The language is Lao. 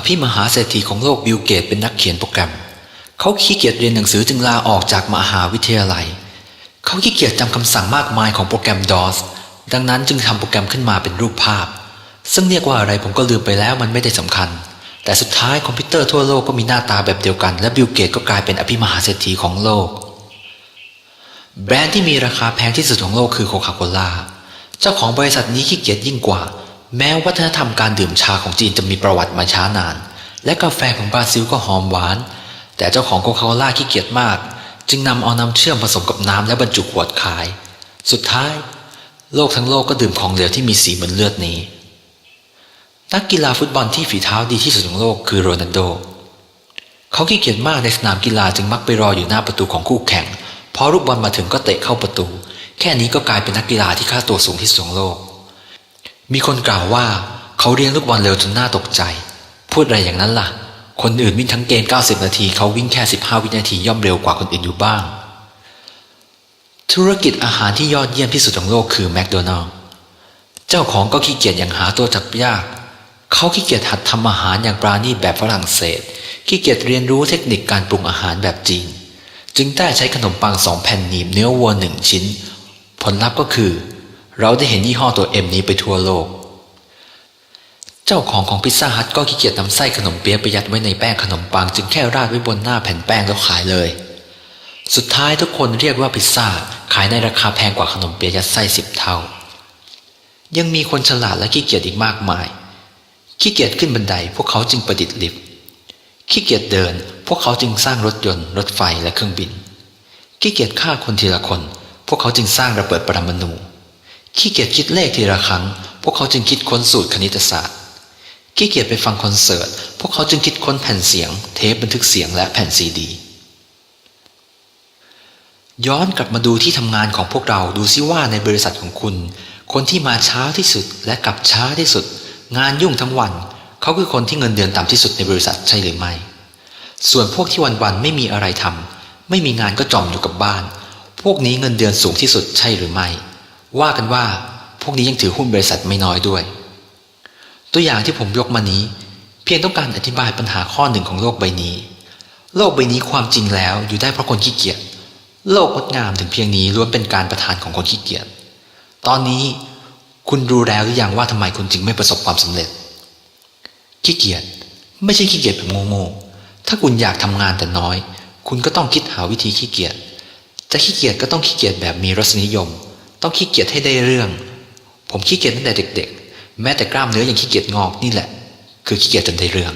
ພີ່ມະຫາເສດຖີຂອງໂລກ ບິລ ເກດ ເປັນນັກຂຽນໂປຣແກຣມ. ເຂົາຂີ້ກຽດຮຽນໜັງສືຈຶ່ງລາອອກຈາກມະຫາວິທະຍາໄລ. ເຂົາຂີ້ກຽດຈຳຄຳສັ່ງມາກມາຍຂອງໂປຣແກຣມ DOS, ດັ່ງນັ້ນຈຶ່ງທຳໂປຣແກຣມຂຶ້ນມາເປັນຮູບພາບ. ເຊິ່ງຮຽກວ່າອະໄລຜົມກໍລືມໄປແລ້ວ, ມັນໄມ່ໄດ້ສຳຄັນ. ແຕ່ສຸດທ້າຍຄອມພິວເຕີທົ່ວໂລກກໍມີໜ້າຕາແບບດຽວກັນ ແລະ ບິລ ເກດ ກໍກາຍເປັນອະພິມະຫາເສດຖີຂອງໂລກ. ແບຣນທີ່ມີລາຄາແພງທີ່ສຸດຂອງໂລກຄືໂຄຄາໂຄລາ. ເຈົ້າຂອງບໍລິສັດນີ້ຂີ້ກຽດຍິ່ງກວ່າ. ແມ້ວັດທະນະທຳການດື່ມຊາຂອງຈີນຈະມີປະຫວັດມາຊ້ານານ ແລະ ກາແຟຂອງບຣາຊິລກໍຫອມຫວານ, ແຕ່ເຈົ້າຂອງໂຄຄາໂຄລາຂີ້ກຽດມາກ, ຈຶ່ງນຳເອົານ້ຳເຊື່ອມຜະສົມກັບນ້ຳແລ້ວບັນຈຸຂວດຂາຍ. ສຸດທ້າຍ, ໂລກທັງໂລກກໍດື່ມຂອງເຫຼວທີ່ມີສີເໝືອນເລືອດນີ້. ນັກກິລາຟຸດບອນທີ່ຝີເທົ້າດີທີ່ສຸດຂອງໂລກຄືໂຣນັນໂດ. ເຂົາຂີ້ກຽດມາກໃນສະໜາມກິລາ ຈຶ່ງມັກໄປລໍຢູ່ໜ້າປະຕູຂອງຄູ່ແຂ່ງ, ພໍລູກບອນມາເຖິງກໍເຕະເຂົ້າປະຕູ. ແຄ່ນີ້ກໍກາຍເປັນນັກກິລາທີ່ຄ່າຕົວສູງທີ່ສຸດຂອງໂລກ. ມີຄົນກ່າວວ່າເຂົາລຽນລູກບອນເລັວຈົນໜ້າຕົກໃຈ. ພູດອະໄລຢ່າງນັ້ນລະ? ຄົນອື່ນວິ່ງທັງເກມເກົ້າສິບນາທີ, ເຂົາວິ່ງແຄ່ສິບຫ້າວິນາທີ ຍ່ອມເລັວກວ່າຄົນອື່ນຢູ່ບ້າງ. ທຸລະກິດອາຫານທີ່ຍອດຢ້ຽມທີ່ສຸດຂອງໂລກຄືແມັກໂດນັລ. ເຈົ້າຂອງກໍຂີ້ກຽດຢ່າງຫາຕົວຈັບຍາກ. ເຂົາຂີ້ກຽດຫັດທຳອາຫານຢ່າງປານີດແບບຝຣັ່ງເສດ, ຂີ້ກຽດຮຽນຮູ້ເທັກນິກການປຸງອາຫານແບບຈີນ, ຈຶ່ງໄດ້ໃຊ້ຂະໜົມປັງສອງແຜ່ນໜີບເນື້ອວັວໜຶ່ງຊິ້ນ. ຜົນລັບກໍຄື ເຮົາໄດ້ເຫັນຍີ່ຫໍ້ຕົວ M ນີ້ໄປທົ່ວໂລກ. ເຈົ້າຂອງຂອງພິດຊາຮັດກໍຂີ້ກຽດນຳໄສ້ຂະໜົມເປຍໄປຍັດໄວ້ໃນແປ້ງຂະໜົມປັງ, ຈຶ່ງແຄ່ລາດໄວ້ບົນໜ້າແຜ່ນແປ້ງແລ້ວຂາຍເລີຍ. ສຸດທ້າຍທຸກຄົນຮຽກວ່າພິດຊາ, ຂາຍໃນລາຄາແພງກວ່າຂະໜົມເປຍຍັດໄສ້ສິບເທົ່າ. ຍັງມີຄົນສະຫຼາດ ແລະ ຂີ້ກຽດອີກມາກມາຍ. ຂີ້ກຽດຂຶ້ນບັນໄດ, ພວກເຂົາຈຶ່ງປະດິດລິບ. ຂີ້ກຽດເດີນ, ພວກເຂົາຈຶ່ງສ້າງລົດຍົນ, ລົດໄຟ ແລະ ເຄື່ອງບິນ. ຂີ້ກຽດຂ້າຄົນທີລະຄົນ, ພວກເຂົາຈຶ່ງສ້າງລະເບີດປະລະມະນູ. ຂີ້ກຽດຄິດເລກທີລະຄັ້ງ, ພວກເຂົາຈຶ່ງຄິດຄົ້ນສູດຄະນິດຕະສາດ. ຂີ້ກຽດໄປຟັງຄອນເສີດ, ພວກເຂົາຈຶ່ງຄິດຄົ້ນແຜ່ນສຽງ, ເທບບັນທຶກສຽງ ແລະ ແຜ່ນຊີດີ. ຍ້ອນກັບມາດູທີ່ທຳງານຂອງພວກເຮົາ, ດູຊິວ່າໃນບໍລິສັດຂອງຄຸນ, ຄົນທີ່ມາຊ້າທີ່ສຸດ ແລະ ກັບຊ້າທີ່ສຸດ, ງານຫຍຸ້ງທັງວັນ, ເຂົາຄືຄົນທີ່ເງິນເດືອນຕ່ຳທີ່ສຸດໃນບໍລິສັດ, ໃຊ່ຫຼືໄມ່? ສ່ວນພວກທີ່ວັນໆໄມ່ມີອະໄລທຳ, ໄມ່ມີງານກໍຈອມຢູ່ກັບບ້ານ, ພວກນີ້ເງິນເດືອນສູງທີ່ສຸດ, ໃຊ່ຫຼືໄມ່? ວ່າກັນວ່າ ພວກນີ້ຍັງຖືຫຸ້ນບໍລິສັດໄມ່ນ້ອຍດ້ວຍ. ຕົວຢ່າງທີ່ຜົມຍົກມານີ້ ພຽງຕ້ອງການອະທິບາຍບັນຫາຂໍ້ໜຶ່ງຂອງໂລກໃບນີ້. ໂລກໃບນີ້ຄວາມຈິງແລ້ວຢູ່ໄດ້ເພາະຄົນຂີ້ກຽດ. ໂລກງົດງາມເຖິງພຽງນີ້ລ້ວນເປັນການປະທານຂອງຄົນຂີ້ກຽດ. ຕອນນີ້ຄຸນຮູ້ແລ້ວຫຼືຍັງວ່າທຳໄມຄຸນຈຶ່ງໄມ່ປະສົບຄວາມສຳເລັດ? ຂີ້ກຽດ ໄມ່ໃຊ່ຂີ້ກຽດແບບໂງ່ໆ. ຖ້າຄຸນຢາກທຳງານແຕ່ນ້ອຍ, ຄຸນກໍຕ້ອງຄິດຫາວິທີຂີ້ກຽດ. ຈະຂີ້ກຽດກໍຕ້ອງຂີ້ກຽດແບບມີລົດສະນິຍົມ, ຕ້ອງຂີ້ກຽດໃຫ້ໄດ້ເລື່ອງ. ຜົມຂີ້ກຽດຕັ້ງແຕ່ເດັກໆ, ແມ້ແຕ່ກ້າມເນື້ອຍັງຂີ້ກຽດງອກ. ນີ້ແຫຼະຄືຂີ້ກຽດຈົນໄດ້ເລື່ອງ.